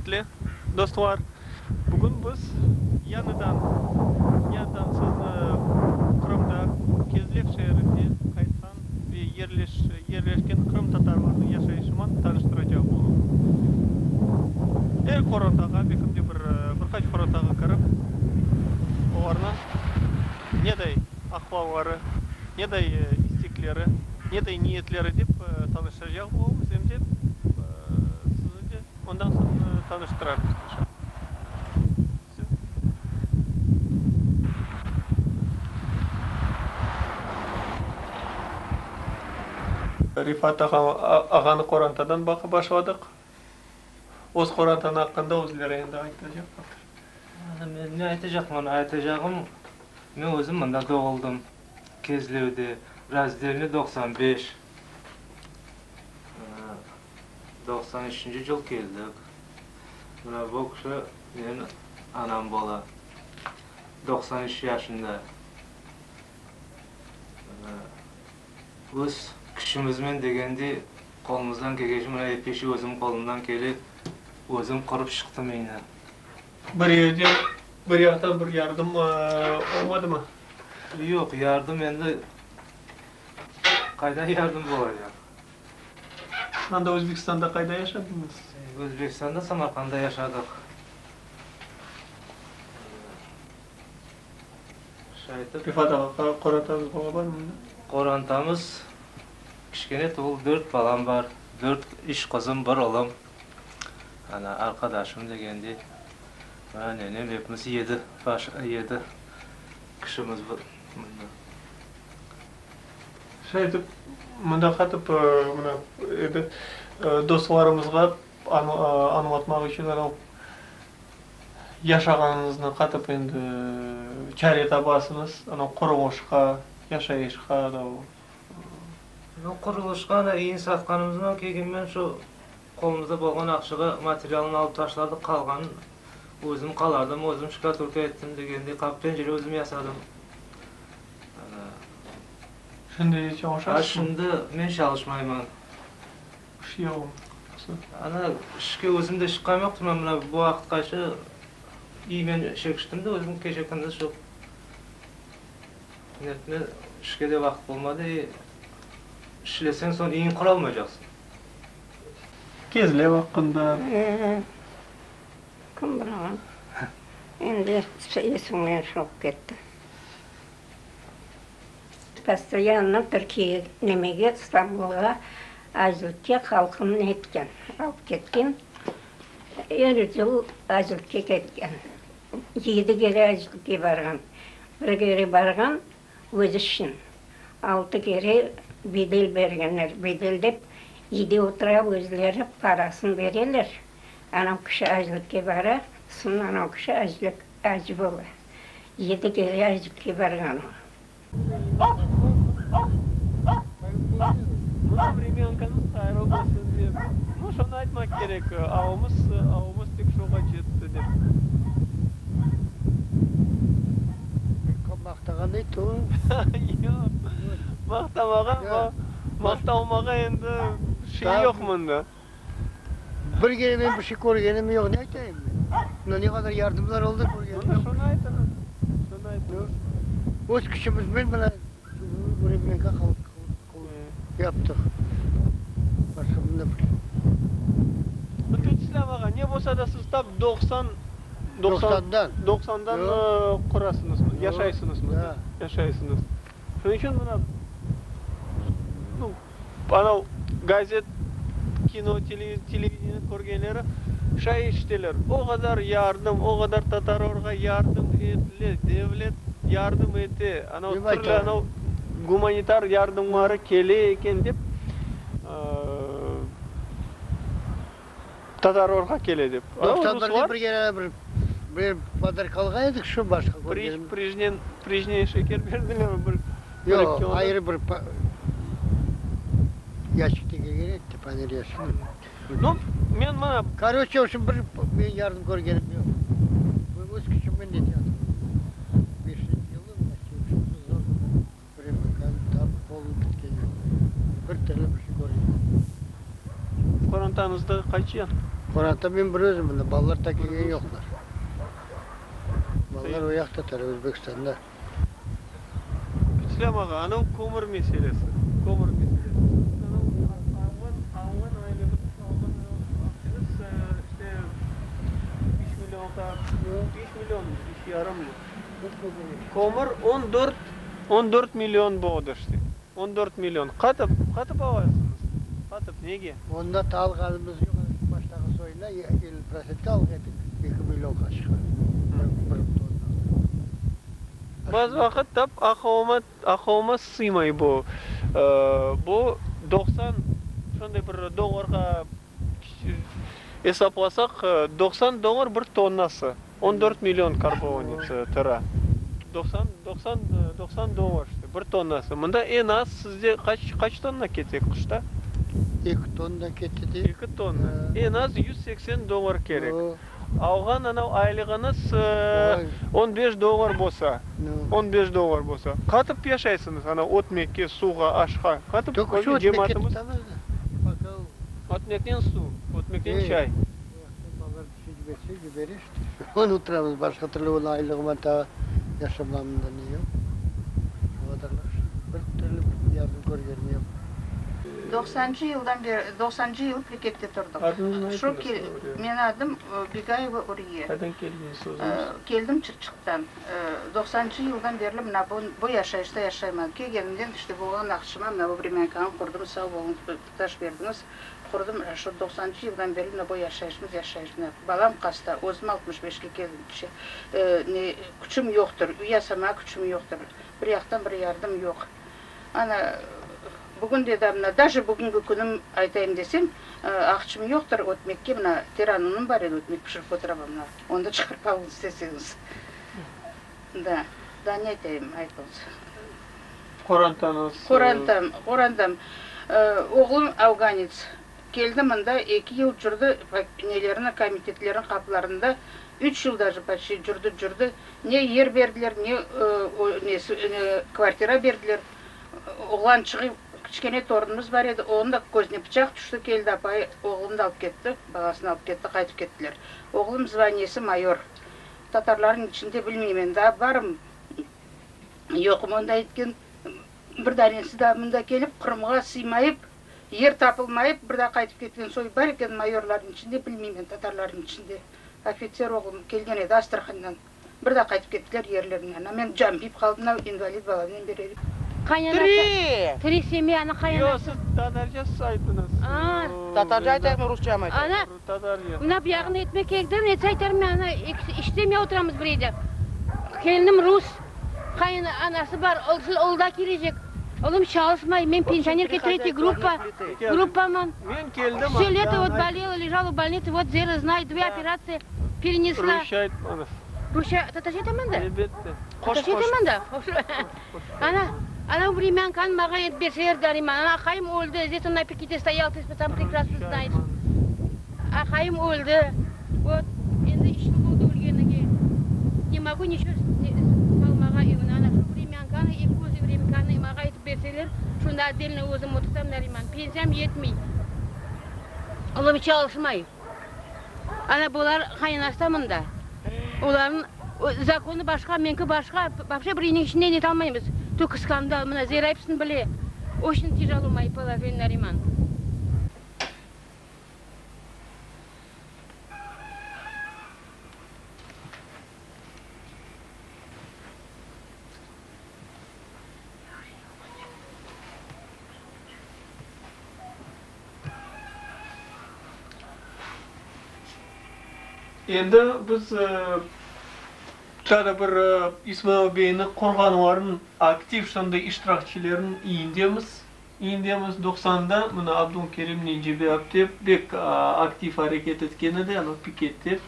Ürmetli dostlar, bugün biz yañıdan, yañıdan sizni Qırımda, Kezlev şeerinde qaytqan ve yerleş, yerleşken qırımtatarlarnıñ yaşayışıman tanıştıracaq olam. Er qorantağa, belki de bir, bir qaç qorantağa kirip, olarnıñ neday ahvalları, neday istekleri, neday niyetleri dep tanıştıracaq olamız, em de sizni de ondan soñ tanıştırarmız, inşallah. Refat ağanı qorantadan baqıp başladıq. Öz qorantanı aqqında özleri endi aytacaqlar. Men ne aytacaqman? Aytacağım, men özüm mında doğuldım, Kezlevde, Razdelni 95, 93-nci yıl keldik. Mına bu kişi menim anam bola, 93 yaşında. Öz küçümizmen degende, qolumızdan kelgence, mına episi şey özüm qolumdan kele, özüm qurıp çıqtım eyni. Bir yerden, bir yaqtan bir yardım olmadımı? Yoq, yardım endi qaydan yardım olacaq? Anda Özbekistanda qayda yaşadıñız? Özbekistanda Samarqandda yaşadıq. Şaytip. Refat ağa, qorantañız bala barmı mında? Qorantamız kiçkene tuvul, dört balam bar, dört, üç qızım, bir oğlum. Ana, arqadaşım degende, mına nenem, epimiz yedi baş, yedi kişimiz mında. Şaytip, mında qatıp, mına, endi dostlarımızğa añlatmaq içün anau yaşağanıñıznı qatıp endi çare tabasıñız, anau qurulışqa, yaşayışqa, anau. Nu, qurulışqa, ana, eyin satqanımızdan kelgenmen şu qolumızda bolğan aqşağa materialını alıp taşladıq, qalğanın özüm qalardım, özüm şkaturka ettim degendey, qapı pencere özüm yasadım. Şimdi çalışasızmı? A, şimdi men çalışmayman. İş yoqmı? Ana, işke özüm de çıqqan yoqtırman, mına bu vaqıtqaçı iymen çekiştim de, özüm gece-kündüz şu netme, işke de vaqıt bolmadı, i işleseñ soñ iyiñ quralmaycaqsıñ. Kezlev aqqında. Kim bilgen, endi esimden şoğıp ketti. Postoyanno Türkiye nemege, İstanbulğa acılıkke halqını netken, alıp ketken. Er yıl acılıkke ketken. Yedi kere acılıkke barğan. Bir kere barğan özü içün. Altı kere bedel bergenler. Bedel dep, iyde otura özleri parasını bereler. Anav kişi acılıkke bara, soñ anav kişi acılık, acı bola. Yedi kere acılıkke barğan o. Mına vremyankanıñ hayır olmasın dep. Nu, şonı aytmaq kerek, avımız, avımız tek şoğa cetti dep. Maqtağan edi o. Yoq, maqtamağa, maqtalmağa endi şey yoq mında. Bir kere men bir şey körgenim yoq, ne aytayım men? Mına ne qadar yardımlar oldı, körgenim yoq. Mına şunı aytıñız, şunı aytıñız. Öz küçümizmen mına vremenka yaptıq. Başqa bunda bir. Fetislâm ağa, ne bolsa da siz tap 90, Doqsandan. Doqsandan qurasıñız, yaşaysıñız mında, yaşaysıñız. Şunıñ içün mına, nu, Anav gazet, kino, televideniye körgenleri şay eşiteler, o qadar yardım, o qadar tatarorğa yardım etile, devlet yardım ete, anav türlü anav gumanitar yardımları kele eken dep, tatarorğa kele dep. 91-de bir kere bir bir podarka alğan edik, şu başqa körgenim. Prijnen şeker berdilermi bir Yoq, ayrı bir yaşikte kelgen edi, paner yaşik. Nu, men mına. Koroçe, vobşem, bir men yardım körgenim yoq. Öz küçümmen etiyatım. Beşinci yılı zor bir tapıp qolum bitken yoq. Bir türlü bir şey körgenim yoq. Qorantañızda qaç yan? Qoranta men bir özüm mında, balalar ta kelgen yoqlar. Balalar o yaqta tara, Özbekistanda. İslâm ağa, anav kömür meselesi, kömür meselesi. Siz anav alğan, alğan aylığıñız, alğan anav aqçañız, işte, beş millionğa, beş million, beş yarım. Kömür on dört, 14 million boldı işte. 14 million. Qatıp, qatıp alasıñız? Qatıp, nege? Onda ta alğanımız yoq, ana şu baştağı soyuna 50 protsentke alğan edik, 2 million qaşıqqa, bir tonna. Bazı vaqıt tap aqılıma, aqılıma sıymay bu. Bu 90, şonday bir dollarğa esaplasaq, 90 dollar bir tonnası, 14 million karbovnitsa tıra. 90, 90, 90 dollar işte bir tonnası. Mında eñ az sizde qaç, qaç tonna kete qışta? 2 tonna ketti dey. 2 tonna. Eñ az 180 dollar kerek. Alğan anav aylığıñız 15 dollar bolsa, 15 dollar bolsa, qatıp yaşaysıñız ana ötmekke, suvğa, aşqa? Qatıp cemaatımız? Ötmeknen suv, ötmeknen çay. Balalar bir şey yiberse, yibere işte. Onı oturamız, başqa türlü onıñ aylığıman ta yaşamamında ne yoq. O qadarlar bir türlü bir yardım körgenim yoq. Doqsancı yıldan beri, doqsancı yılı pikette turdıq. Adıñıznı Şu aytıñız. Menim adım Begayeva Uriye. Qaydan keldiñiz özüñiz? Keldim Çırçıqtan. Doqsancı yıldan berli mına bu, bu yaşayışta yaşayman. Kelgenimden işte bolğan aqşıma mına bu vremânkanı qurdım, sağ oluñız, taş berdiñiz. Qurdım, şu doqsancı yıldan berli mına bu yaşayışımız, yaşayış. Mına balam hasta, özüm 65-ke keldim, ne, küçüm yoqtır, üy yasamağa küçüm yoqtır. Bir yaqtan bir yardım yoq. Ana, bugün de da mına, daje bugünki künüm aytayım desem, aqçım yoqtır ötmekke, mına, teran unum bar edi, ötmek pişirip oturamam, mına, onı da çıqarıp alıñız isteseñiz. Da, daa ne aytayım, aytıñız. Qorantañız? Qorantam, qorantam. Oğlum afganets. Keldi mında, eki yıl cürdi, nelerini, komitetlerniñ qapılarında, üç yıl daje почти cürdi, cürdi. Ne yer berdiler, ne nesi, kvartira berdiler. Oğlançığı, kiçkene torunımız bar edi, onıñ da közüne pıçaq tüşti, keldi apayı, oğlumnı da alıp ketti, balasını alıp ketti, qaytıp kettiler. Oğlum zvaniyesi mayor. Tatarlarnıñ içinde bilmeymen, daa barmı, yoqmı onday etken. Bir danesi daa mında kelip, Qırımğa sıymayıp, yer tapılmayıp, bir daa qaytıp ketken soy bar eken mayorlarnıñ içinde, bilmeymen, tatarlarnıñ içinde. Ofitser oğlum kelgen edi Astrahandan. Bir daa qaytıp kettiler yerlerine. Ana men campiyip qaldım, mına invalid balamnen beraber. Qaynanası, Tri! Tri semyanı Yoq, qaynanası. siz tatarca aytıñız. Tatarca aytayıqmı, rusça mı aytayıq? Ana, Tatarca. mına buyağını etmek kerek de, netse aytarım men, ana, işte oturamız bir evde. Kelinim rus, qaynanası bar, ol da kelecek. Oğlum çalışmay, men pensionerka, третья группа, gruppaman. Men keldim. Все лето вот болела, лежала в больнице, вот Зера знает, две операции перенесла. Rusça aytmañız. Rusça, tatarca aytaman da. Elbette. Tatarca aytaman da. Ana, ana времянканы maña etip berseler Nariman. Ana aqayım öldi, здесь он на пикете стоял, ты сам прекрасно знаешь. Aqayım öldi. Вот, endi üç yıl oldı ölgenige. Не могу ничего salmağa evine. Ana şu времянканы, eki özü времянканы maña etip berseler, şunda отдельно özüm otursam Nariman. Pensiyam yetmey. Oğlum çalışmay. Ana bular qaynanası da mında. Olarnıñ законı başqa, menki başqa. Вообще bir iyniñ içinde nete almaymız. Только скандал. Mına Zera episini bile. Очень тяжело мое положение, Нариман. Endi biz taa bir İsmail beyni qurğanlarnıñ aktiv şunday iştirakçileriniñ iyindemiz. İyindemiz 90-da mına Abdulkerim Necibe apte pek aktiv areket etken edi, anav pikette.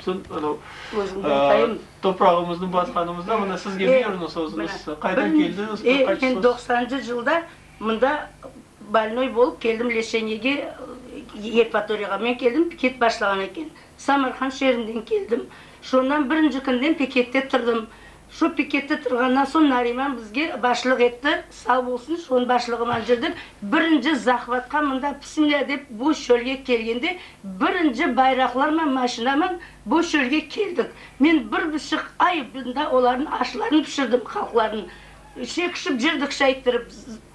Soñ anav toprağımıznı basqanımızda mına sizge buyurıñız özüñiz. Qaydan keldiñiz, bir qaç Men söz. 90-cı yılda mında больной bolıp keldim лечениеге Yevpatoriyağa. Men keldim, piket başlağan eken. Samarqand şeerinden keldim. Şondan birinci künden pikette turdım. Şu pikette turğandan soñ Nariman bizge başlıq etti, sağ bolsun, şonıñ başlığıman cürdik. Birinci zahvatqa mında Bismilâ dep bu çölge kelgende birinci bayraqlarman, maşinaman bu çölge keldik. Men bir buçuq ay mında olarnıñ aşlarını pişirdim halqlarnıñ. Çekişip cürdik şayttırıp.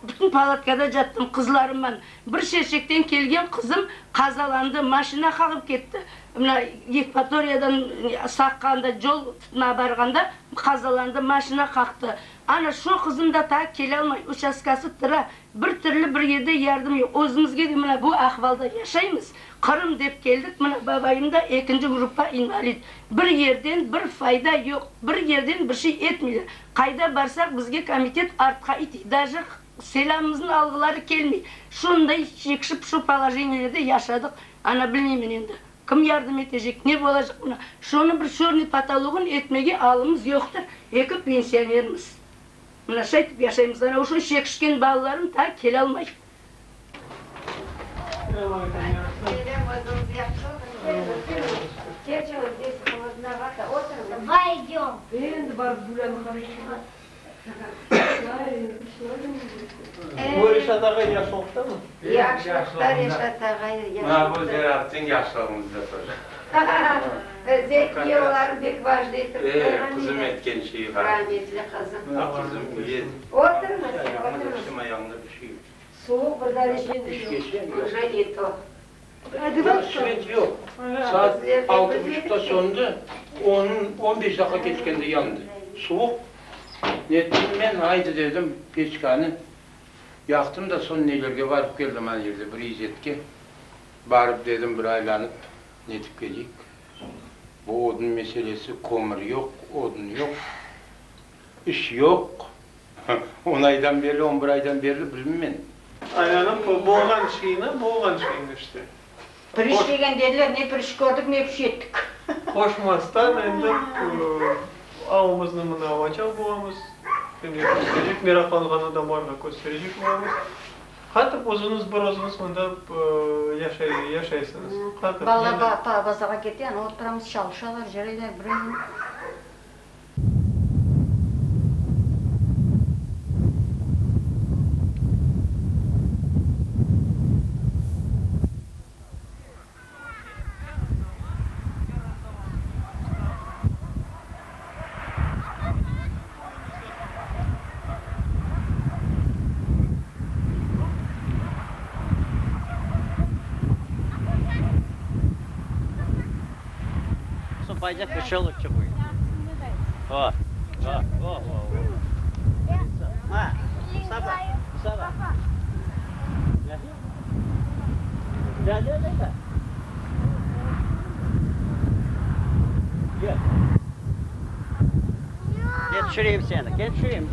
Bütün palatkada cattım qızlarımman. Bir Çerçekten kelgen qızım qazalandı, maşina qağıp ketti. Mına Yevpatoriyadan Saqqanda yol tutmağa barğanda qazalandı, maşina qaqtı. Ana şu qızım da taa kelâlmay, uçastkası tıra. Bir türlü bir yerde yardım yoq. Özümizge de mına bu ahvalda yaşaymız. Qırım dep keldik, mına babayım da ekinci gruppa invalid. Bir yerden bir fayda yoq, bir yerden bir şey etmeyler. Qayda barsaq bizge komitet artqa itiy, daje selâmımıznıñ alğıları kelmey. Şunday çekişip şu polojeniyelerde yaşadıq, ana bilmeymen endi kim yardım etecek, ne bolacaq mına şonı bir çörnıy potologın etmege alımız yoqtır, eki pensionermiz. Mına şaytip yaşaymız, ana oşo çekişken balalarım taa kelâlmay. Bu Reşat ağay yaşlıqtamı? Yaşlıqta Reşat ağay yaşlıqta. Mına bu Zeraftin yaşlığımızda toca. Zekiye olarnı bek vajlı etip qoyğan edi. Qızım etken şeyi bar. Rametli qızım. Qızım Oturıñız, oturıñız. Suvuq bir dane şey yoq. Uje ne to. Yoq, svet yoq. Saat altı buçuqta söndi, onıñ on beş daqqa keçkende yandı. Suvuq. Nettim men, aydı dedim, peçkanı yaqtım da, soñ nelerge barıp keldim ana yerde, bir İzzetke barıp dedim, bir aylanıp netip keleyik. Bu odun meselesi, kömür yoq, odun yoq, iş yoq. On aydan berli, on bir aydan berli bilmeymen. Aylanıp bolğan şeyni, bolğan şeyni işte. Piriş degen dediler, ne piriş kördik, ne pişi ettik. Qoşmastan endi avımıznı mına alacaq bolamız, kimge kösterecek, meraqlanğan adamlarğa kösterecek bolamız. Qatıp özüñiz bir özüñiz mında yaşaysıñız? Qatıp? Balalar bazağa kete, ana oturamız, çalışalar, cöreyler, bir özüm. Пойдет еще лучше будет. О, о, о, о. А, Mustafa, Mustafa. Gel, gel, gel, gel. Gel. Gel düşüreyim seni, gel düşüreyim.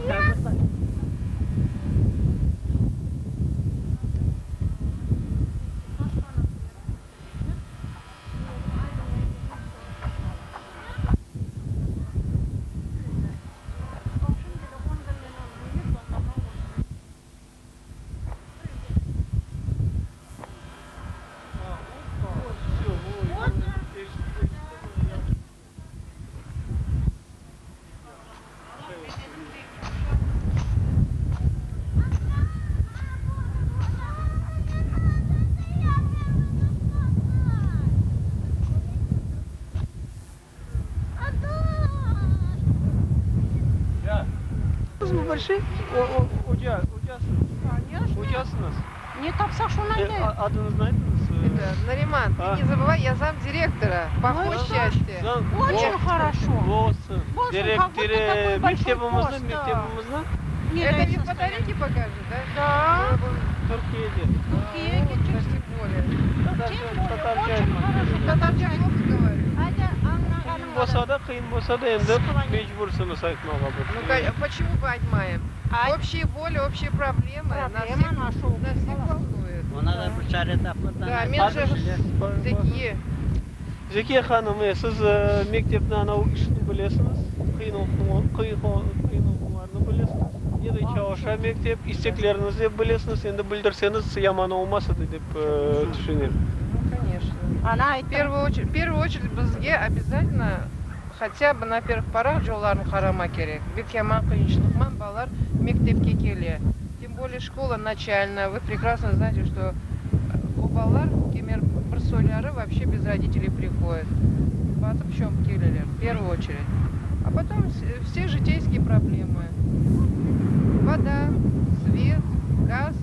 Bir şey? Oca, ocasıñız. Конечно. Ocasıñız. Ne tapsaq şunı aytayıq. Adıñıznı aytıñız. Это, Нариман, ты не забывай, я зам директора по Ну и что? хозчасти. Очень хорошо. Olsun. Болсын, как будто такой большой Mektebimizni, пост, да. mektebimizni Не Это дается ведь батарейки покажет, да? Да. Türkiyede. Türkiyege Вот, тем более. Тем более, Tatarca очень хорошо. Tatarca плохо говорю. Ayda Qıyın bolsa da, qıyın bolsa da endi mecbursıñız aytmağa bu. Ну, почему бы aytmayım? Общие боли, общие проблемы. Нас Проблема всех, наша нас всех волнует. Ona da bir çare tapıp Да, men же Zekiye. Zekiye hanım, siz mektepniñ anav işini bilesiñiz, qıyınlıqlarını bilesiñiz. Ne de çalışa mektep, istekleriñizni de bilesiñiz. Endi bildirseñiz yaman olmaz edi dep tüşünem. Ну, конечно. Ana В первую очередь, в первую очередь bizge обязательно. Хотя бы на первых порах yollarnı qarama kerek. Bek yaman qıyınçılıqman balalar mektepke kele. Тем более школа начальная. Вы прекрасно знаете, что o balalar kimer bir soyları вообще без родителей приходят. Batıp çömip keleler, в первую очередь. А потом все житейские проблемы. Вода, свет, газ,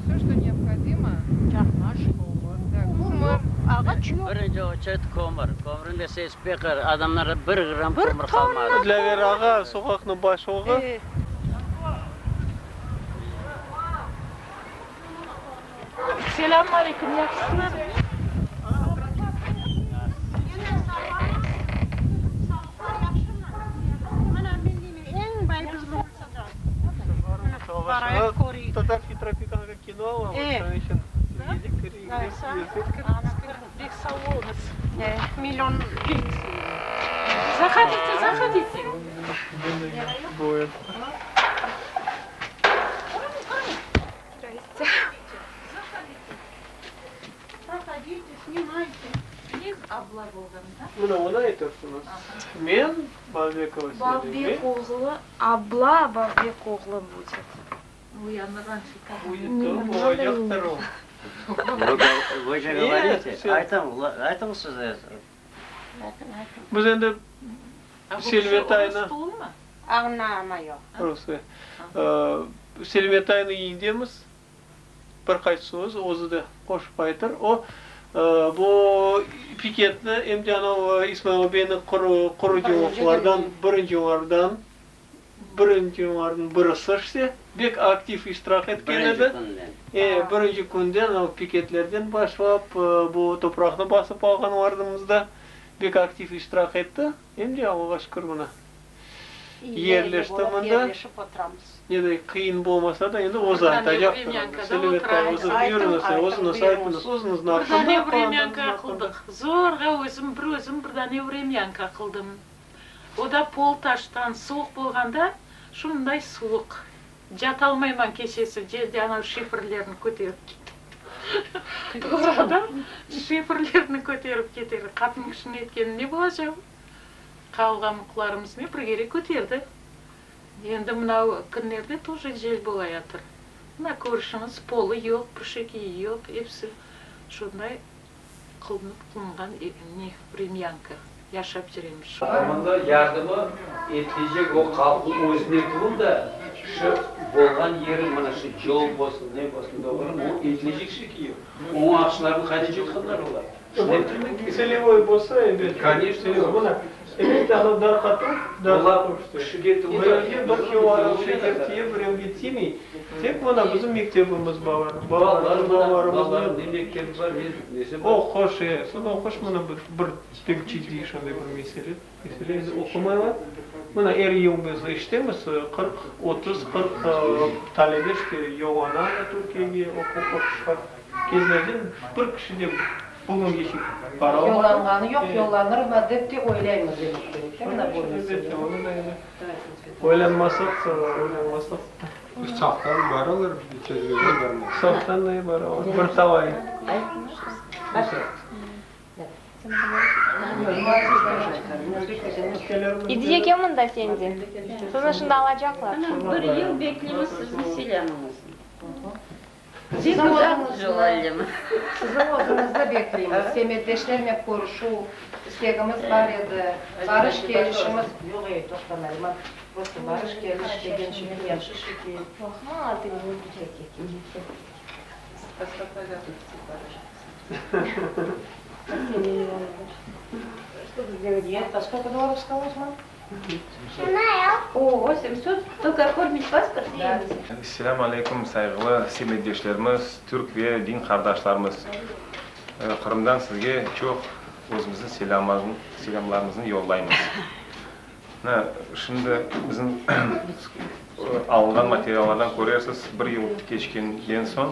все, что необходимо. Да, kömür. Ağaç yoq. Birinci oçerit kömür. Kömürniñ meselesi pek ağır. Adamlarda bir gram kömür qalmadı. Dlâver ağa, soqaqnıñ başlığı. Selâmün aleyküm, yahşısıñız? Tatarskiy tropikanka kino alamız, şunıñ içün Bek sağ oluñız. Million Zahodite, zahodite. Mına onı aytırsıñız. Men Balbekova Selime. Balbek oğlu, abla Balbek oğlu будет. Будет, olacaqtır o. Вы же говорите, aytıñ siz. Biz endi Selmetaynı Selmetaynı yindemiz. Bir qaç söz özü de qoşıp aytır. O, bu piketni em de anav İsmail beyniñ qurucılıqlardan birincilerden birincilerniñ birisi işte, bek aktiv iştirak etken edi. E, birinci künden anav piketlerden başlap, bu topraqnı basıp alğanlarımızda bek aktiv iştirak etti. Em de, Allağa şükür, mına, yerleşti mında. Ne de qıyın bolmasa da, endi özü aytacaqtır. Selâmetay, özü buyurıñız, özüñiz aytıñız, özüñizniñ Bir dane vremyanka qıldıq. Zorğa özüm, bir özüm bir dane vremyanka qıldım. O da pol taştan, suvuq bolğanda şunday suvuq. Catalmayman keçesi, celde anav şifrlerni köterip keter. Doğru adam şifrlerni köterip keter. Qatın kişiniñ etkeni ne bolacaq? Qalğan qlarımız ne bir kere köterdi. Endi mınav künlerde тоже jel bolayatır. Mına körüşiñiz, polı yoq, püşekiyi yoq, episi şunday qılınıp qılınğan ne, vremyanka, yaşap cüremiz şu. Mında yardımı etilecek o halqnıñ özüne tuvul da, şu bolğan yeri, mına şu yol bolsun, ne bolsun, doğru mı, o etilecek şekil yoq. Oña aqşalarnı qayda cutqanlar olar? Tselevoy bolsa, ebet. Koneçno. Mına, ebet, anav darqatuv, darqatuv işte. Birevge bir çuval şeker tiye, birevge tiymey. Tek mına bizim mektebimiz bar. Balalar, balalarımız. Ne mektebi bar, ne nesi bar. Oquş, e, soñ oquş mına bir pek ciddiy şunday bir mesele. Mesele endi oqumaylar. Mına er yıl biz eşitemiz, 40, 30, 40 talebe işte yollana Türkiyege oquşqa. Kezlevden bir kişi de bugüngece bara almadı. Yollanğanı yoq, yollanırmı dep te oylaymız demek kerek, ya, mına bu mesele. Elbette, onı da endi oylanmasaq, oylanmasaq. Saqtan baralar, Kezlevden barmay. Saqtan da baralar, bir talay. İdiye kel mında sen de. Sizni şimdi alacaqlar. Anam, bir yıl bekleymiz siziñ selâmıñıznı. Siziñ özüñizni, siziñ özüñizni bekleymiz. Semetdeşlernen körüşüv istegimiz bar edi. Barış-kelişimiz, yoq, ey, toqta, Nariman, prosto barış-keliş degen şey yahşı şekil. Selâm aleyküm, sayğılı semetdeşlerimiz, türk ve din qardaşlarımız! Qırımdan sizge çoq özümizniñ selâmlarımıznı yollaymız. Mına, şimdi bizim alınğan materiallardan körersiz, bir yıl keçkenden soñ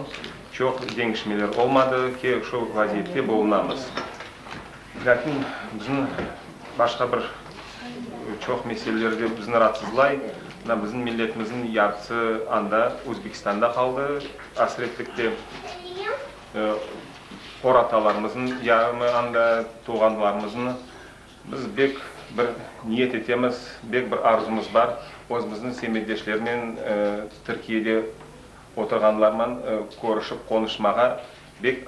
çoq deñişmeler olmadı ki, şu vaziyette bulunamız. Lâkin bizim başqa bir çoq meseleler de bizni raatsızlay. Mına bizim milletimizniñ yarısı anda, Özbekistanda qaldı asretlikte. Qoratalarımıznıñ yarımı anda, tuvğanlarımıznıñ. Biz bek. bir niyet etemiz, bek bir arzumız bar, özümizniñ semetdeşlernen, Türkiyede oturğanlarman körüşip qonuşmağa bek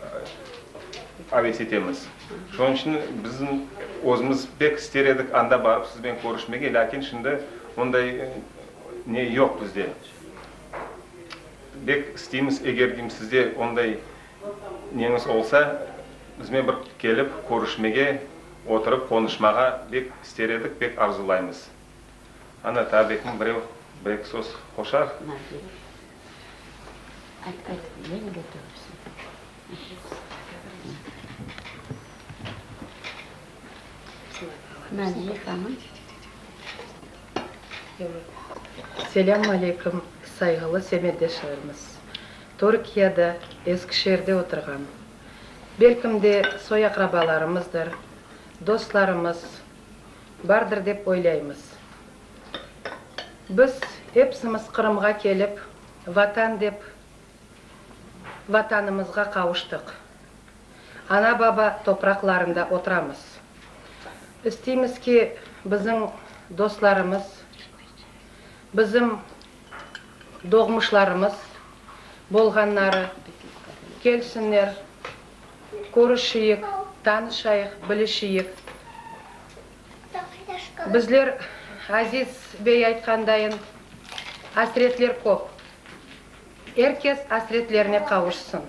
aves etemiz. Şunıñ içün bizim özümiz bek ister edik anda barıp sizben körüşmege, lâkin şimdi onday ne yoq bizde. Bek isteymiz, eger deyim sizde onday neñiz olsa, bizmen bir kelip körüşmege, oturıp qonuşmağa bek ister edik, bek arzulaymız. Ana, taa belkim birev bir-eki söz qoşar. Selâm aleyküm, sayğılı semetdeşlerimiz! Türkiyede, Eskişehirde oturğan, belkim de soy-aqrabalarımızdır, dostlarımız bardır dep oylaymız. Biz epsimiz Qırımğa kelip, Vatan dep, Vatanımızğa qavuştıq. Ana-baba topraqlarında oturamız. İsteymiz ki, bizim dostlarımız, bizim doğmuşlarımız bolğanları kelsinler, körüşeyik, tanışayıq, bilişeyik. Bizler, Aziz bey aytqandayın, asretler köp. Er kes asretlerine qavuşsın.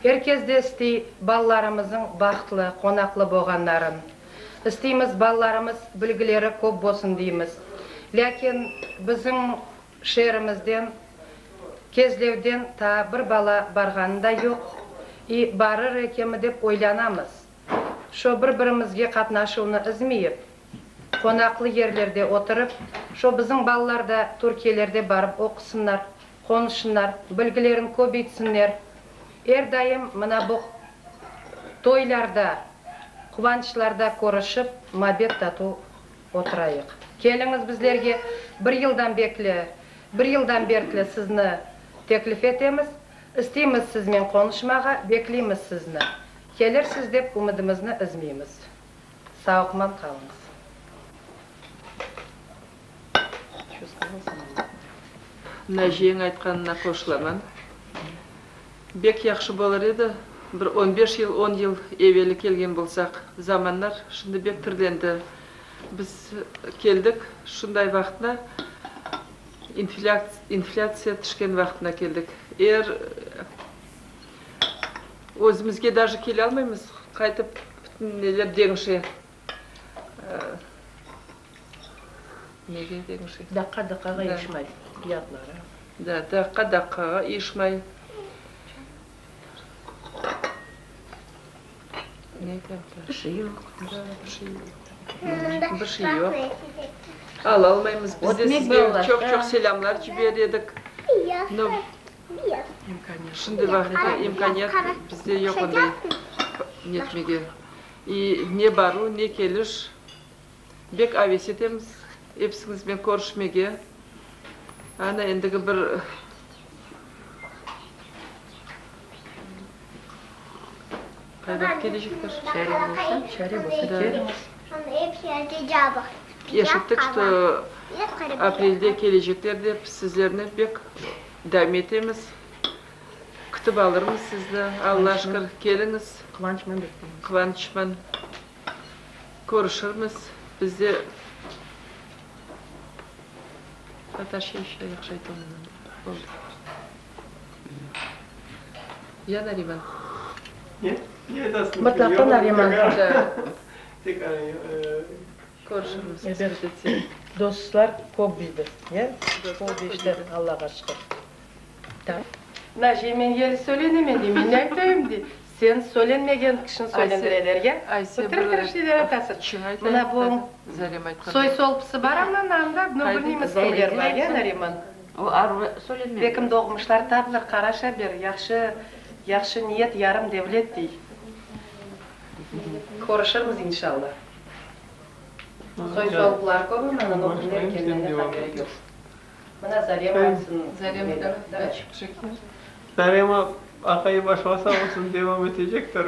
Er kes de istey balalarımızıñ bahtlı, qonaqlı boğanların. İsteymiz balalarımız bilgileri köp bolsun deymiz. Lâkin bizim şeerimizden, Kezlevden taa bir bala barğanı da yoq. İ barır ekemi dep oylanamız. Şo bir-birimizge qatnaşuvnı izmeyip, qonaqlı yerlerde oturıp, şo bizim balalar da Türkiyelerde barıp oqusınlar, qonuşsınlar, bilgilerin köbeytsinler. Er daim mına bu toylarda, quvançlarda körüşip, mabet-tatuv oturayıq. Keliñiz bizlerge, bir yıldan bekli, bir yıldan berkli sizni teklif etemiz. İsteymiz sizmen qonuşmağa, bekleymiz sizni. Kelirsiz dep ümüdimizni üzmeymiz. Sağlıqman qalıñız. Naciyeñ aytqanına qoşulaman. Bek yahşı bolır edi, bir on beş yıl, on yıl eveli kelgen bolsaq. Zamanlar şimdi bek türlendi. Biz keldik şunday vaqıtna, inflâtsiya tüşken vaqtına keldik. Er özümizge daje kele almaymız, qaytıp bütün neler deñişe. Nege deñişe? Daqqa daqqağa işmay fiyatları. Da, daqqa daqqağa işmay. Ne Bir şey yoq. Da, bir şey yoq. Bir şey yoq. Alalmaymız. Biz de sizge çoq-çoq selâmlar ciber edik. No, şimdi vaqıtta imkâniyat bizde yoq onday netmege. İ ne baruv, ne keliş. Bek aves etemiz episiñizben körüşmege. Ana, endigi bir qayda kelecektir? Çare bolsa, çare bolsa keliñiz. Eşittik, što aprelde kelecekler dep, sizlerni bek daim etemiz. Kütip alırmız sizni, Alla şükür, keliñiz. Quvançman bekleymiz. Quvançman körüşirmiz. Biz de Tatarca işte yahşı aytalmayman. Boldı. Ya, Nariman? Ne? Ne aytasıñ? Mıtlaqa Nariman. Tek Körüşirmiz, qısmet etse. Dostlar köp bildi, ya? Köp işte, Allağa şükür. Naciye, men yeri söylenemen dey, men ne aytayım dey. Sen söylenmegen kişini söylendireler, ya? Tır-tır şeyler aytasız. Mına bu soy-solpusı bar amma anda, no bilmeymiz kimler bar, ya, Nariman? Bekim doğmuşlar tapılır, qaraşa ber, yahşı, yahşı niyet yarım devlet dey. Körüşirmiz, inşalla. Soy-solpular köp amma, no kimler ekenine haberi yoq. Mına Zarema aytsın. Zarema, davay. Zarema aqayı başlasa olsun, devam etecektir.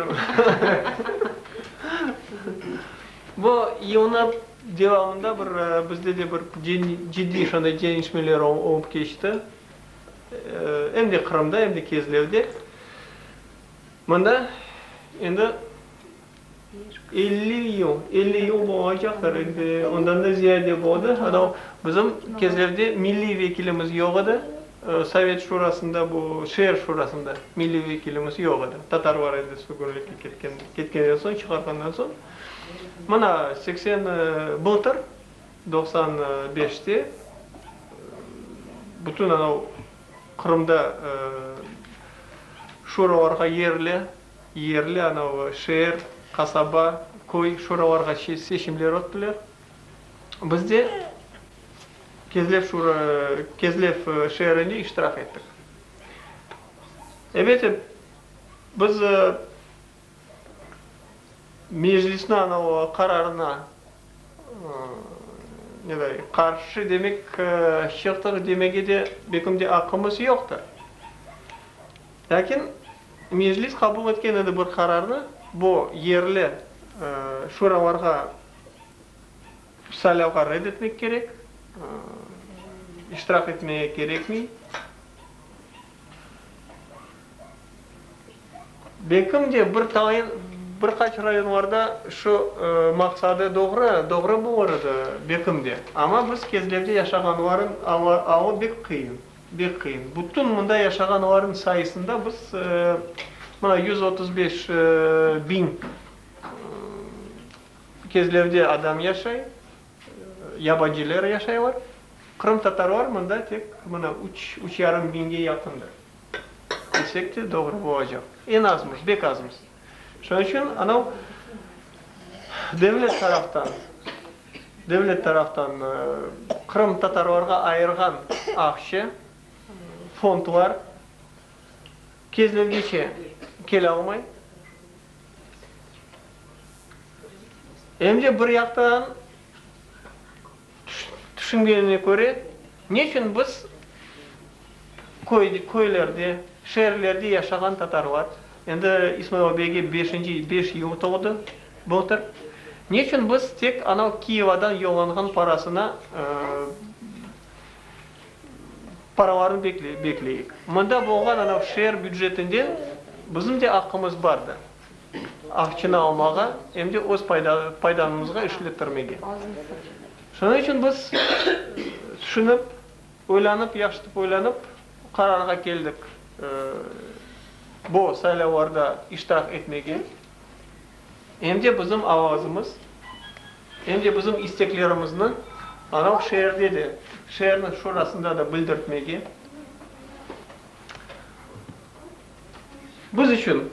Bu yılnı devamında bir bizde de bir ciddiy şunday deñişmeler olıp keçti. Em de Qırımda, em de Kezlevde. Mında endi 50 yıl, 50 yıl olacaqtır, endi ondan da ziyade boldı. Anav bizim Kezlevde milliy vekilimiz yoq edi. Sovet Şurasında, bu şeer şurasında milliy vekilimiz yoq edi. Tatarlar endi sürgünlikke ketken, ketkenden soñ, çıqarğandan soñ. Mına 80, bıltır, 95-te bütün anav Qırımda şuralarğa yerli, yerli anav şeer, qasaba, köy şuralarğa seçimler öttiler. Biz de Kezlev şura, Kezlev şeerinde iştirak ettik. Elbette, biz Meclisniñ anav qararına ne dey, qarşı demek, çıqtıq demege de belkim de aqqımız yoqtır. Lâkin Meclis qabul etken edi bir qararnı, bu yerli şuralarğa saylavğa red etmek kerek, iştirak etmege kerekmey. Belkim de bir tayın, bir qaç rayonlarda şu maqsadı doğru, doğru bulur edi, belkim de. Amma biz Kezlevde yaşağanların alı bek qıyın, bek qıyın. Bütün mında yaşağanların sayısında biz mına 135 biñ Kezlevde adam yaşay, yabancılar yaşaylar. Qırımtatarlar mında tek mına üç, üç yarım biñge yaqındır. Desek de doğru olacaq. Eñ azmız, bek azmız. Şunıñ içün anav devlet taraftan, devlet taraftan qırımtatarlarğa ayırğan aqça, fondlar Kezlevgeçe kelalmay. Em de bir yaqtan tüşüngenine köre, neçün biz köylerde, şeerlerde yaşağan tatarlar, endi İsmail beyge beşinci, beş yıl toldı bıltır, neçün biz tek anav Kiyevadan yollanğan parasına paralarnı bekleyik? Mında bolğan anav şeer bücetinden bizim de aqqımız bardır. Aqçını almağa, em de öz faydanımızğa işlettirmege. Şunıñ içün biz tüşünip, oylanıp, yahşıtıp oylanıp, qararğa keldik, bu saylavlarda iştirak etmege, em de bizim avazımız, em de bizim isteklerimizni anav şeerde de, şeerniñ şurasında da bildirtmege. Biz içün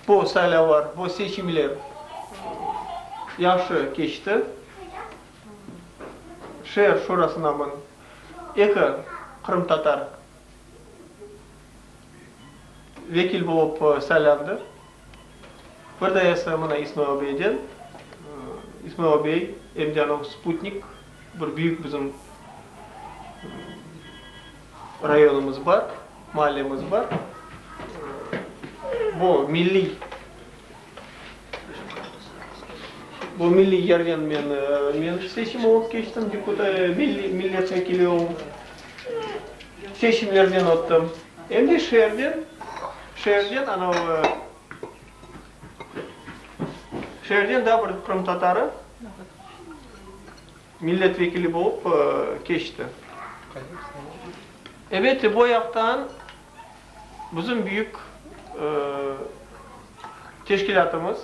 bu saylavlar, bu seçimler yahşı keçti. Şeer şurasına mın eki qırımtatar vekil bolıp saylandı. Bir dayası mına İsmail beyden. İsmail bey em de anav Sputnik, bir büyük bizim rayonımız bar, maallemiz bar. Bu milliy bu milliy yerden men men seçim olıp keçtim, deputat, milliy millet vekili olıp seçimlerden öttim. Em de şeerden, şeerden anav şeerden daa bir qırımtatarı Millet vekili bolıp keçti. Elbette, bu yaqtan bizim büyük teşkilâtımız,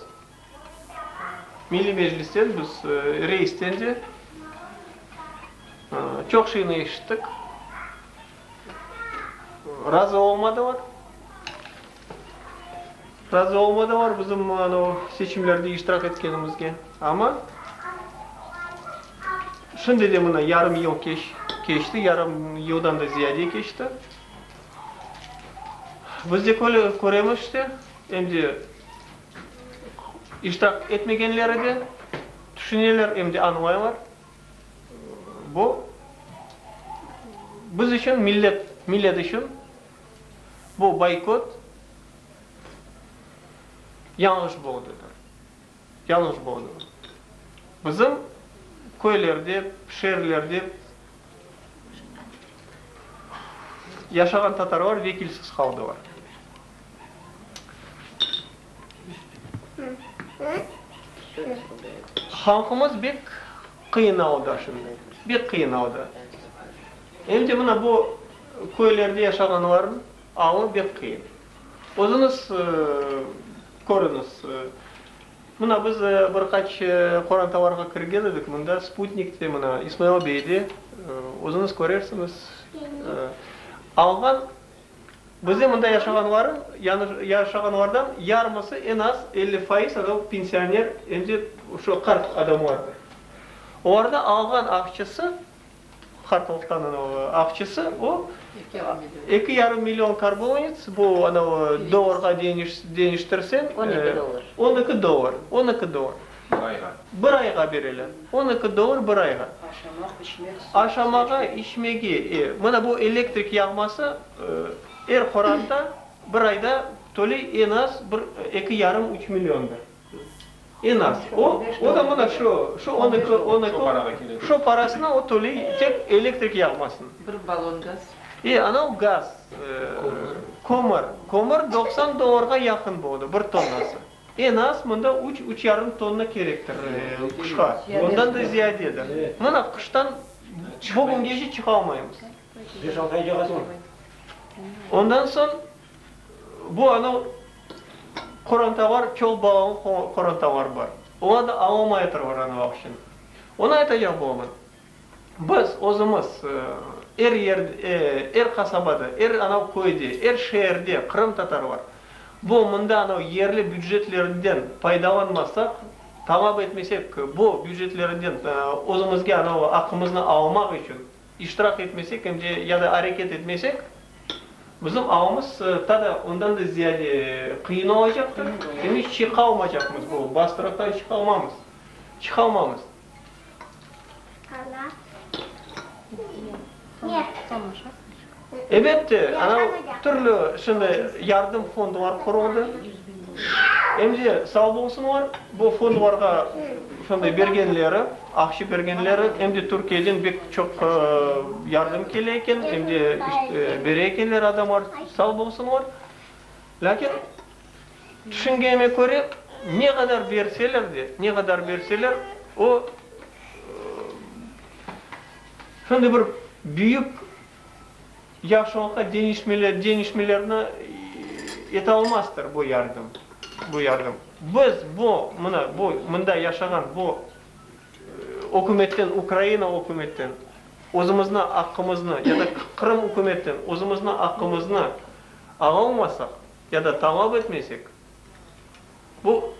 Milliy Meclisten, biz reisten de çoq şeyni eşittik. Razı olmadılar. Razı olmadılar bizim anavı seçimlerde iştirak etkenimizge. Amma şimdi de mına yarım yıl keçti, yarım yıldan da ziyade keçti. Biz de köremiz işte, em de iştirak etmegenleri de tüşüneler, em de añlaylar. Bu biz içün, millet, millet içün bu boykot yañlış boldıdır. Yañlış boldı. Bizim köylerde, şeerlerde yaşağan tatarlar vekilsiz qaldılar. Halqımız bek qıyın alda şimdi, bek qıyın alda. Em de mına bu köylerde yaşağanlarnıñ alı bek qıyın. Özüñiz körüñiz, mına biz bir qaç qorantalarğa kirgen edik, mında Sputnikte, mına İsmail beyde, özüñiz körersiñiz, alğan Bizde mında yaşağanlarıñ, yaşağanlardan yarımısı eñ az 50% adam pensioner, em de şu qart adamlardır. Olarda alğan aqçası, qartlıqtan aqçası, o, eki yarım million karbonets, bu anavı dollarğa deñiştirseñ, on eki dollar, on eki dollar. Bir ayğa. Bir ayğa bereler. On eki dollar bir ayğa. Aşamaq, içmek, suv. Aşamağa, içmege. E, mına bu elektrik yağması er qoranta bir ayda töley eñ az bir eki yarım, üç milliondır. Eñ az. O, o da mına şu, şu on eki, on eki, şu parasına o töley tek elektrik yağmasını. Bir ballon gaz. E, anau gaz, kömür. Kömür 90 dollarğa yaqın boldı bir tonnası. Eñ az mında üç, üç yarım tonna kerektir qışqa, ondan da ziyadedir. Mına qıştan bugüngece çıqalmaymız. Beş-altı ay yağası bar. Ondan soñ bu anav qorantalar, çoq balalı qorantalar bar. Olar da alamayatırlar anav aqçanı. Onı aytacaq bolaman. Biz özümiz er yer, er qasabada, er anav köyde, er şeerde qırımtatarlar bu mında anav yerli bücetlerinden faydalanmasaq, talap etmesek, bu bücetlerinden özümizge anav aqqımıznı almaq içün iştirak etmesek em de ya da areket etmesek, bizim alımız ta da ondan da ziyade qıyın olacaqtır, em de çıqalmacaqmız bu bastırıqtan çıqalmamız, çıqalmamız. Elbette, ana türlü şimdi yardım fondlar quruldı. Em de sağ bolsunlar, bu fondlarğa şunday bergenleri, aqça bergenleri, em de Türkiyeden bek çoq yardım kele eken, em de bere ekenler adamlar, sağ bolsunlar. Lâkin Tüşüngenime köre, ne qadar berseler de, ne qadar berseler, o, şunday bir büyük yahşılıqqa deñişmeler, deñişmelerni etalmazdır bu yardım, bu yardım. Biz bu, mına, bu, mında yaşağan bu ükümetten, Ukraina ükümetten özümizni aqqımıznı ya da Qırım ükümetten özümizni aqqımıznı alalmasaq, ya da talap etmesek, bu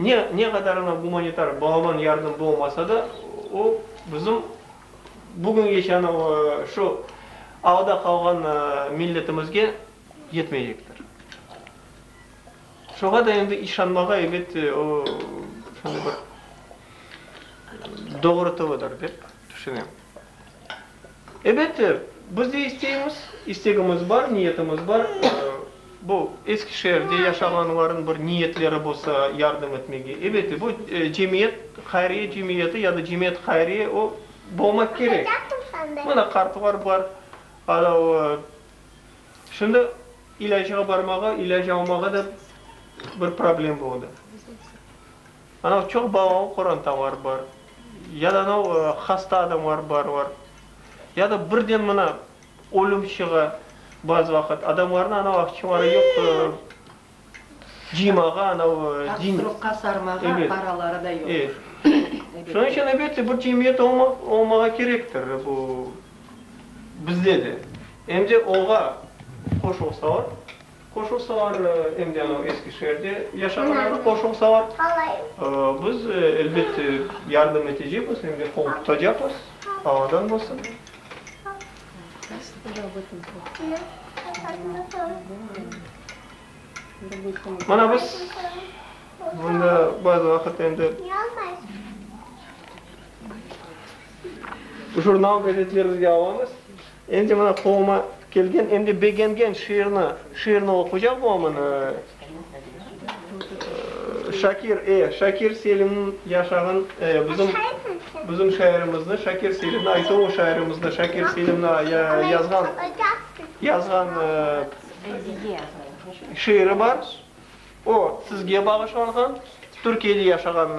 ne ne qadarına gumanitar balaban yardım bolmasa da, o bizim bugüngeçe ana şu alda qalğan milletimizge yetmeycektir. Şoğa da endi işanmağa, elbette, o şunday bir doğru tılıdır dep tüşünem. Elbette, biz de isteymiz, istegimiz bar, niyetimiz bar. Bu Eskişehirde yaşağanlarnıñ bir niyetleri bolsa yardım etmege, elbette, bu cemiyet, hayriye cemiyeti ya da cemiyet hayriye, o bolmaq kerek. Mına qartlar bar, şimdi ilâcğa barmağa, ilâc almağa da bir problem boldı. Anav çoq balalı qorantalar bar, ya da anav hasta adamlar barlar, ya da birden mına ölüm çığa bazı vaqıt, adamlarnıñ anav aqçaları yoq cıymağa, anav din. Hastalıqqa sarmağa paraları da yoq. Şunıñ içün, elbette, bir cemiyet olmağa kerektir bu bizde de. Em de oña qoşulsalar. Qoşulsalar, em de anav Eskişehirde yaşağanlar qoşulsalar, biz, elbette, yardım etecekmiz, em de qol tutacaqmız, Alladan bolsun. Mana biz mında bazı vaqıt endi jurnal, gazetlerimizge alamız. Endi mına qoluma kelgen, endi begengen şiirni, şiirni oquycaq bolamın. Şakir, e, Şakir Selimniñ yaşağan, e, bizim, bizim şairimizni, Şakir Selimni, aytılı şairimizni Şakir Selimni yazğan, yazğan şiiri bar. O, sizge bağışlanğan, Türkiyede yaşağan,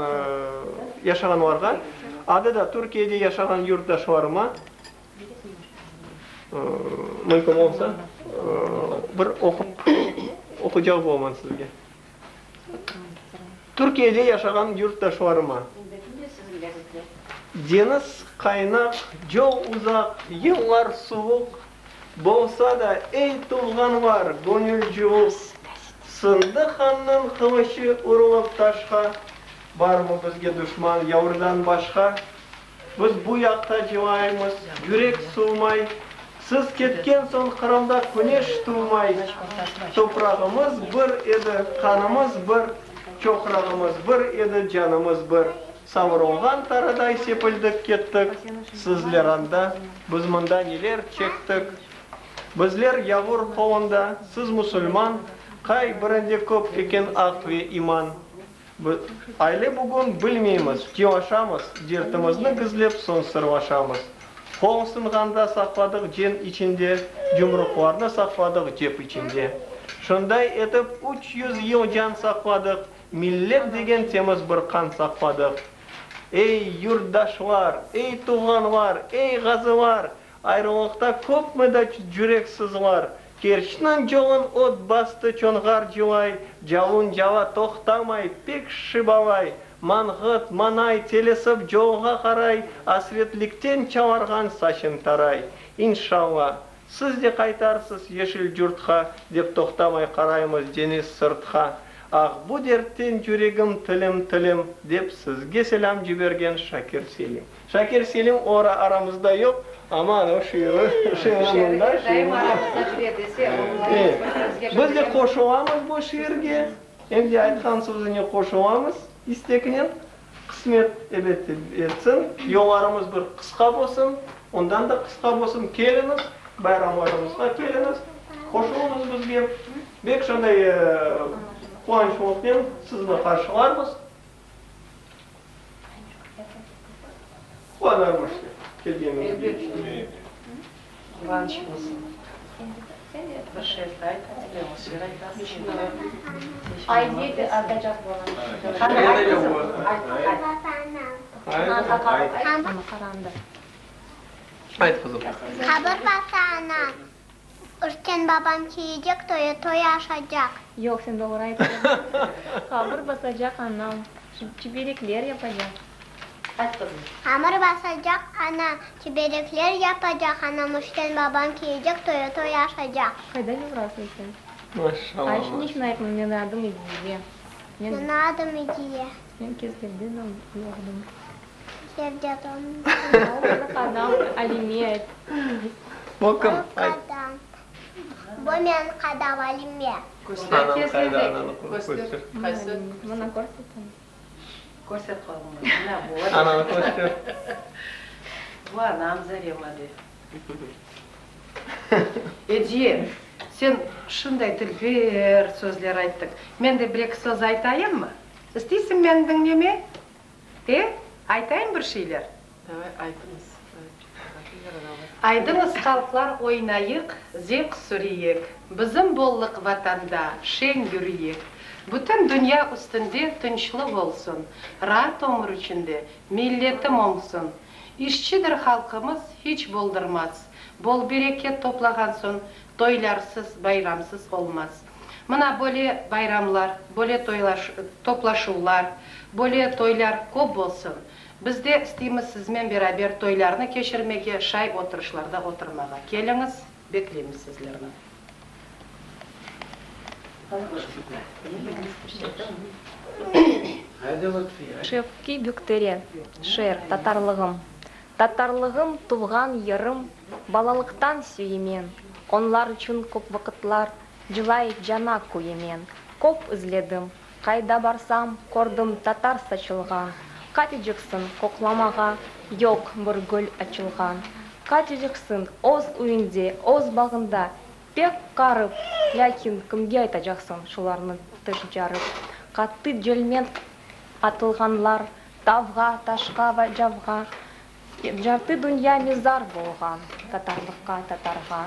yaşağanlarğa. Adı da Türkiyede yaşağan yurtdaşlarıma. Mümkün olsa, bir oqup, oqucaq bolaman sizge. Türkiyede yaşağan yurtdaşlarıma. Deñiz qaynaq, yol uzaq, yıllar suvuq bolsa da, ey tuvğanlar, göñül cuvuq. Sındı hannıñ qılıçı urulıp taşqa, barmı bizge duşman yavurdan başqa? Biz bu yaqta cılaymız, yürek suvmay, Siz ketken soñ Qırımda küneş tuvmay. Toprağımız bir edi, qanımız bir, Çoqrağımız bir edi, canımız bir. Savurılğan tarıday sepildik kettik, Sizler anda, biz mında neler çektik. Bizler yavur qolunda, siz musulman, Qay birinde köp eken aq ve iman? Ale bugün bilmeymiz, cılaşamız, Dertimizni gizlep soñ sırlaşamız. Qol sınğanda saqladıq cen içinde, Cumruqlarnı saqladıq cep içinde. Şunday etip 300 yıl can saqladıq, Millet degen temiz bir qan saqladıq. Ey, yurtdaşlar, ey, tuvğanlar, ey, ğazılar, Ayrılıqta köpmi da cürek sızlar, Kerçniñ yolun ot bastı Çonğar cılay, Calun cala toqtamay, pek şıbalay, Manğıt, manay, telesip yolğa qaray, Asretlikten çalarğan saçın taray. İnşalla, siz de qaytarsız yeşil yurtqa, Dep toqtamay qaraymız deñiz sırtqa. Ah, bu dertten yüregim tilim-tilim, dep sizge selâm cibergen Şakir Selim. Şakir Selim ora aramızda yoq, amma ana şiiri, şiiri mında, şiiri Biz de qoşulamız bu şiirge, em de aytqan sözüne qoşulamız isteknen. Qısmet, elbette, etsin, yollarımız bir qısqa bolsun, ondan da qısqa bolsun, keliñiz, bayramlarımızğa keliñiz, qoşulıñız bizge. Bek şonday quvançlıqnen sizni qarşılarmız. Quvanarmız kelgeniñizge. Elbette. Quvanç olsun. Bir şey ayt, şiir aytasıñ. Ay, ne aytacaq bolam? Ayt, qızım, ayt, ayt. Ayt, qızım. Qabır basa anam. Ürken babam kiyecek toyu toy aşacaq. Yoq, sen doğru ayttıñ. Qabır basacaq anam, çiberekler yapacaq. Ayt, qızım. Hamır basacaq anam, çiberekler yapacaq anam, Ürken babam kiyecek toyu toy aşacaq. Qayda yovrasıñ sen? Maşallah. Ay, şimdi niçün aytmadıñ, menim adım Ediye. Menim adım Ediye. Men Kezlevde doğdım. Kezlevde doğdım. Qadam Alime ayt. Bu kim? Ayt. Bu menim qadam Alime. Anam qayda, ananı köster. Qaysı? Mına körsetem. Körset qolüñni. Mına bu. Ananı köster. Bu anam Zarema de. Ediye, sen şunday dülber sözler ayttıñ. Men de bir-eki söz aytayımmı? İsteysiñ meni diñleme? E, aytayım bir şeyler? Davay, aytıñız. Aydıñız, halqlar, oynayıq, zevq süreyik, Bizim bollıq Vatanda şeñ yürüyik. Bütün dünya üstünde tınçlıq olsun, Raat ömür içinde milletim oñsun. İşçidir halqımız, hiç boldurmaz, Bol bereket toplağan soñ toylarsız, bayramsız olmaz. Mına böyle bayramlar, böyle toplaşuvlar, böyle toylar köp bolsun. Biz de isteymiz sizmen beraber toylarnı keçirmege, şay oturışlarda oturmağa. Keliñiz, bekleymiz sizlerni. Şevki Büktere, şeer, Tatarlığım. Tatarlığım, tuvğan yerim, Balalıqtan süyemen. Onlar içün köp vaqıtlar Cılay cana küyemen. Köp izledim, qayda barsam, Kördim tatar saçılğan. Qateciqsiñ qoqlamağa, Yoq bir gül açılğan. Qateciqsiñ öz üyünde, öz bağında, Pek qarıp, lâkin kimge aytacaqsıñ şularnı tiş carıp? Qattı celmen atılğanlar tavğa, taşqa va cavğa. Cartı dünya mezar bolğan tatarlıqqa, tatarğa.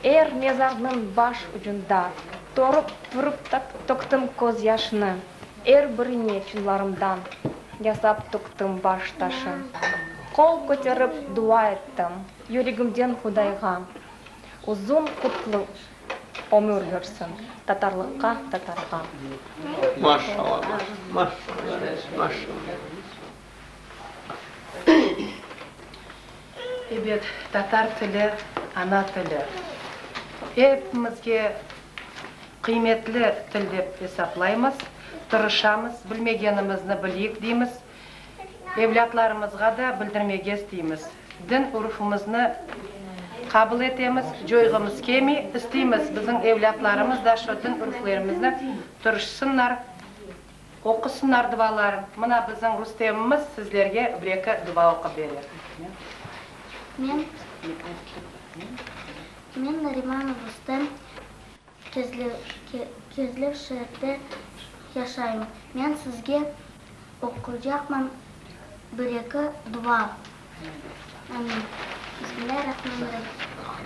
Er mezarnıñ baş ucunda torıp turıp töktim köz yaşnı, er birine çınlarımdan yasap töktim baş taşı. Qol köterip dua ettim yüregimden Hudayğa, uzun qutlu ömür bersin tatarlıqqa, tatarğa. Maşallah, maşallah, maşallah. Ebet, tatar tili, ana tili. Epimizge qıymetli til dep esaplaymız, tırışamız, bilmegenimizni bileyik deymiz, evlâtlarımızğa da bildirmege isteymiz. Din urufımıznı qabul etemiz, coyğumız kelmey, isteymiz, bizim evlâtlarımız da şu din uruflarımıznı tırışsınlar. Oqusınlar duaların. Mına bizim Rustemimiz sizlerge bir-eki dua oqup berer. Men, men Narimanov Rustem, Kezlev, Kezlev şeerde yaşayım. Men sizge oquycaqman bir-eki dua. Amin.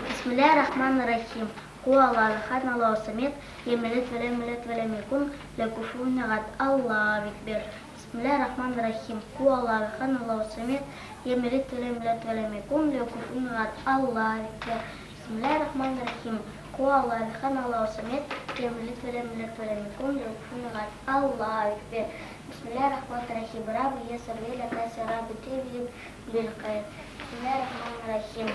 Bismillâ-rahmanir-rahim. Qu Allahu ehad, Allahu samed, lem yelid ve lem yulad ve lem yekun lehu kufuven ehad. Allahu ekber. Bismillâ-rahmanir-rahim. Qu Allahu ehad, Allahu samed, lem yelid ve lem yulad ve lem yekun lehu kufuven ehad. Allahu ekber. Bismillâ-rahmanir-rahim. Qu Allahu ehad, Allahu samed, lem yelid ve lem yulad ve lem yekun lehu kufuven ehad. Allahu ekber. Bismillâ-rahmanir-rahim. Rabbi yessir ve lâ ta'sir Rabbi tevvib bil hayr. Bismillâ-rahmanir-rahim.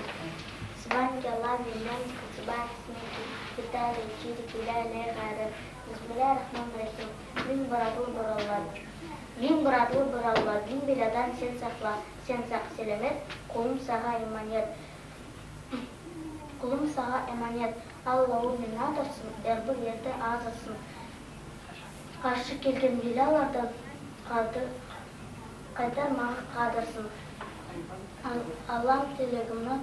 Subhaneke Allahümme ve bihamdike subhane ismike ve teala cedike la ilahe gayruk. Bismillâ-rahmanir-rahim. Miñ bir adlı bir Alla, 1001 adlı bir Alla, Biñ belâdan sen saqla, sen sağ-selâmet, qulum sağa emanet, qulum sağa emanet. Alla o meni atırsın, er bir yerde azırsın. Qarşı kelgen belâlardan qaytarmağa qadırsıñ. Allam tilegimni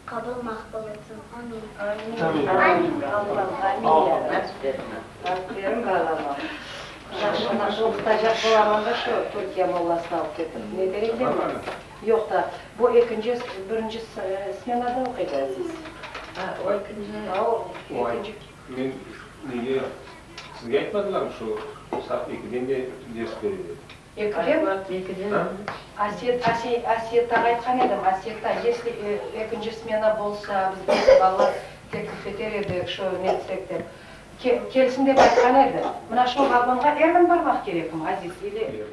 qabul maqbul etsin. Amin. Amin. Aferin balama. Yahşı, oqutacaq bolaman da şu Türkiye mollasını alıp ketip. Ne der ekenmi? Yoq da, bu ekinci, birinci smenada oquydı Aziz. O ekinci. O ekinci. Men nege sizge aytmadılarmı şu saat ekiden de ders bere dep? Ekiden? Ekiden. Aset, Asiyet'ağa aytqan edim, Asiyet'a, esli ekinci smena bolsa, biz balalar teklif eter edik, şu netsek dep. Kelsin dep aytqan edi. Mına şu vagonğa er kün barmaq kerekmi, Aziz, ili?